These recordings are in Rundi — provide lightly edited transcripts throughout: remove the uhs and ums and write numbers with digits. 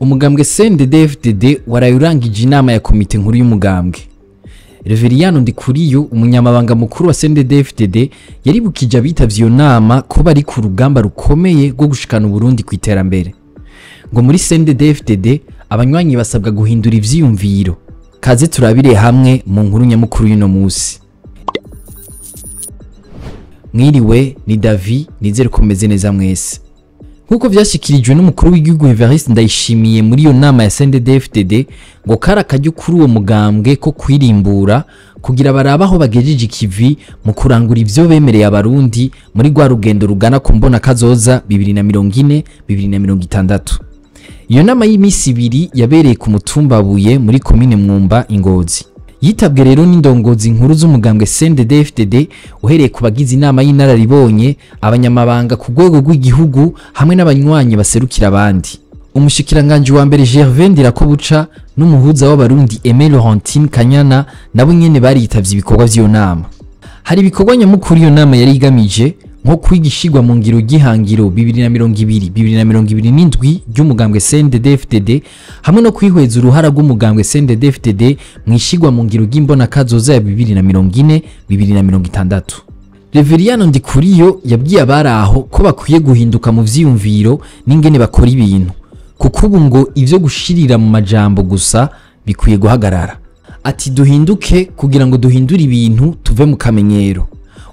Umugambwe CNDD-FDD waraye urangije inama ya komite nkuru y'umugambwe. Reveriyano Ndikuriyo, umunyamabanga mukuru wa CNDD-FDD, yaribukije abitavye iyo nama ko bari ku rugamba rukomeye rwo gushikana Uburundi ku iterambere. Ngo muri CNDD-FDD abanywanyi basabwa guhindura ivyiyumviro. Kaze turabire hamwe mu nkuru nyamukuru y'uno musi. Mwiriwe, ni Davi, nizere ko meze neza mwese. Nkuko vyashikirijwe n'umukuru w'igihugu Evariste Ndayishimiye muri iyo nama ya CNDD-FDD, ngo kari akaryo kuri uwo mugambwe ko kwirimbura kugira barabe aho bagejeje ikivi mu kurangura ivyo bemereye abarundi muri rwa rugendo rugana ku mbona kazoza 2040 2060. Iyo nama y'imisi ibiri yabereye ku mutumba Buye muri komine Mwumba Ingozi. Yitabwe rero n'indongozi nkuru z'umugambwe CNDD-FDD, uhereye ku bagize inama y'inararibonye, abanyamabanga ku rwego rw'igihugu hamwe n'abanywanyi baserukira abandi. Umushikiranganji wa mbere Gervais Ndirakobuca n'umuhuza w'abarundi Aimé Laurentine Kanyana nabo nyene baritavye ibikorwa vy'iyo nama. Hari ibikorwa nyamukuru iyo nama yari igamije, nko kwigishirwa mu ngiro ry'ihangiro 2020 2027 ry'umugambwe CNDD-FDD, hamwe no kwihweza uruhara rw'umugambwe CNDD-FDD mwishigwa mu ngiro ry'imbona kazoza ya 2040 2060. Reveriyano Ndikuriyo yabwiye abari aho ko bakwiye guhinduka mu vyiyumviro n'ingene bakora ibintu, kuko ubu ngo ivyo gushirira mu majambo gusa bikwiye guhagarara. Ati duhinduke kugira ngo duhindure ibintu, tuve mu kamenyero.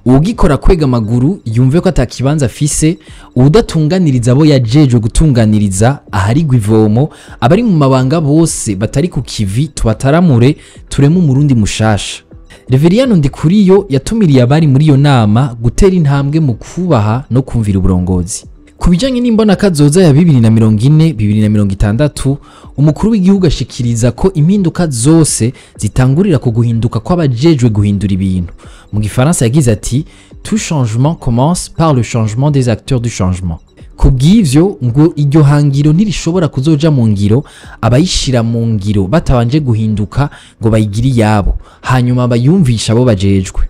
Uwugikora kwega amaguru yumve ko atakibanza afise, uwudatunganiriza abo yajejwe gutunganiriza aharigwa ivomo, abari mu mabanga bose batari ku kivi tubataramure, tureme umurundi mushasha. Reveriyano Ndikuriyo yatumiriye abari muri iyo nama gutera intambwe mu kubaha no kumvira uburongozi. Ku bijanye n'imbona kazoza ya 2040 2060, umukuru w'igihugu ashikiriza ko impinduka zose zitangurira ku guhinduka kw'abajejwe guhindura ibintu. Mu gifaransa yagize ati: "Tout changement commence par le changement des acteurs du changement." Kubw'ivyo ngo iryo hangiro ntirishobora kuzoja mu ngiro abayishira mu ngiro batabanje guhinduka ngo bayigire iyabo, hanyuma bayumvisha abo bajejwe.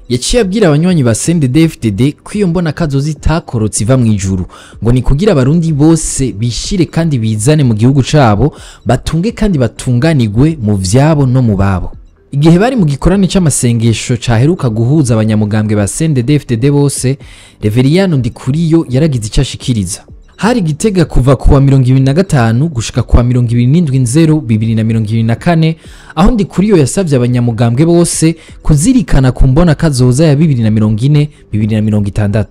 Yaciye abwira abanywanyi ba CNDD-FDD ko iyo mbona kazoza itakorotse iva mw'ijuru, ngo ni kugira abarundi bose bishire kandi bizane mu gihugu cabo, batunge kandi batunganirwe mu vyabo no mu babo. Igihe bari mu gikorane c'amasengesho caheruka guhuza abanyamugambwe ba CNDD-FDD bose, Reveriyano Ndikuriyo yaragize ico ashikiriza. Hari Gitega kuva kuwa 25 gushika kuwa 27 nzero 2024, aho Ndikuriyo yasavye abanyamugambwe bose kuzirikana ku mbona kazoza ya 2040 2060.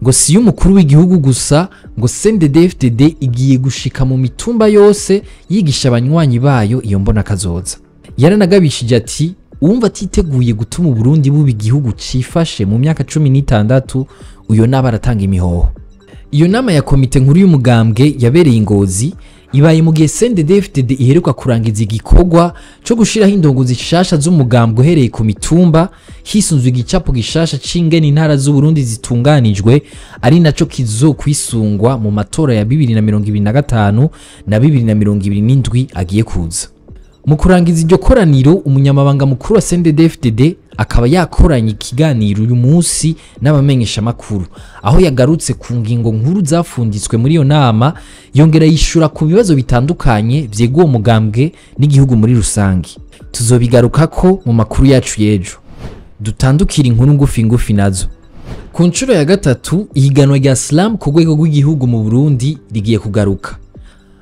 Ngo si y'umukuru w'igihugu gusa, ngo CNDD-FDD igiye gushika mu mitumba yose yigisha abanywanyi bayo iyo mbona kazoza. Yaranagabishije ati uwumva atiteguye gutuma Uburundi buba igihugu cifashe mu myaka 16, uyo naba aratanga imihoho. Iyo nama ya komite nkuru y'umugambwe yabereye Ingozi ibaye mu gihe CNDD-FDD iheruka kurangiza igikorwa co gushiraho indongozi nshasha z'umugambwe uhereye ku mitumba, hisunzwe igicapo gishasha c'ingene intara z'Uburundi zitunganijwe, ari naco kizokwisungwa mu matora ya 2025 na 2027 agiye kuza. Mu kurangiza iryo koraniro, umunyamabanga mukuru wa CNDD-FDD akaba yakoranye ikiganiro uyu munsi n'abamenyeshamakuru, aho yagarutse ku ngingo nkuru zafunditswe muri iyo nama, yongera yishura ku bibazo bitandukanye vyega uwo mugambwe n'igihugu muri rusange. Tuzobigarukako mu makuru yacu y'ejo. Dutandukira inkuru ngufi ngufi nazo. Ku nshuro ya gatatu, ihiganwa rya Slam ku rwego rw'igihugu mu Burundi rigiye kugaruka.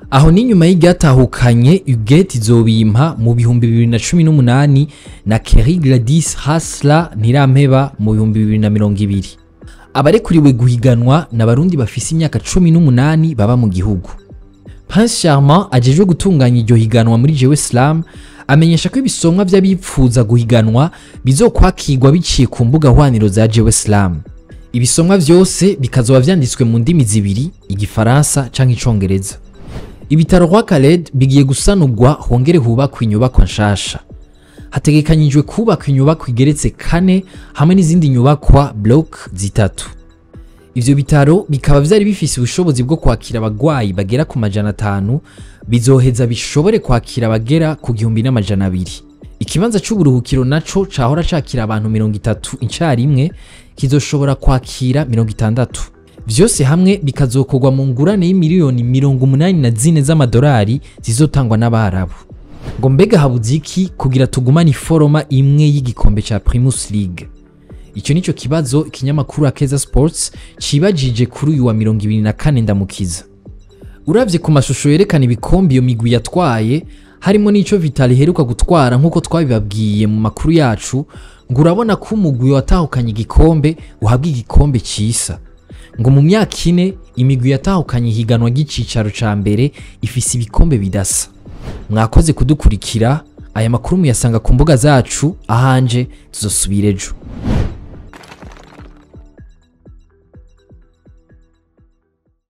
Aho ni nyuma y'iryatahukanye Huguette Izobimpa mu 2018 na Kerry Gladys Hasla Ntirampeba mu 2020. Abarekuriwe guhiganwa na barundi bafise imyaka 18 baba mu gihugu. Prince Charmant ajejwe gutunganya iryo higanwa muri Jewe Slam amenyesha ko ibisomwa vy'abipfuza guhiganwa bizokwakirwa biciye ku mbuga hwaniro za Jewe Slam. Ibisomwa vyose bikazoba vyanditswe mu ndimi zibiri, igifaransa canke icongereza. Ibitaro Roi Khaled bigiye gusanurwa hongere hubakwa inyubakwa nshasha. Hategekanyijwe kubakwa inyubakwa igeretse 4 hamwe n'izindi nyubakwa block 3. Ivyo bitaro bikaba vyari bifise ubushobozi bwo kwakira abagwayi bagera ku 500, bizoheza bishobore kwakira abagera ku 1200. Ikibanza c'uburuhukiro naco cahora cakira abantu 30 incarimwe kizoshobora kwakira 60. Vyose hamwe bikazokorwa mu ngurane y'imiliyoni 84 z'amadolari zizotangwa n'Abarabu. Ngo mbega habuze iki kugira tugumane iforoma imwe y'igikombe ca Primus League? Icyo nico kibazo ikinyamakuru Akeza Sports cibajije kuri uyu wa 24 Ndamukiza. Uravye ku mashusho yerekana ibikombe iyo migwi yatwaye, harimo n'ico Vital iheruka gutwara nk'uko twabibabwiye mu makuru yacu, ngo urabona ko umugwi watahukanye igikombe uhabwa igikombe cisa. Ngo mu myaka 4 imigwi yatahukanye ihiganwa ry'icicaro ca mbere ifise ibikombe bidasa. Mwakoze kudukurikira, aya makuru muyasanga ku mbuga zacu, ahanje tuzosubira ejo.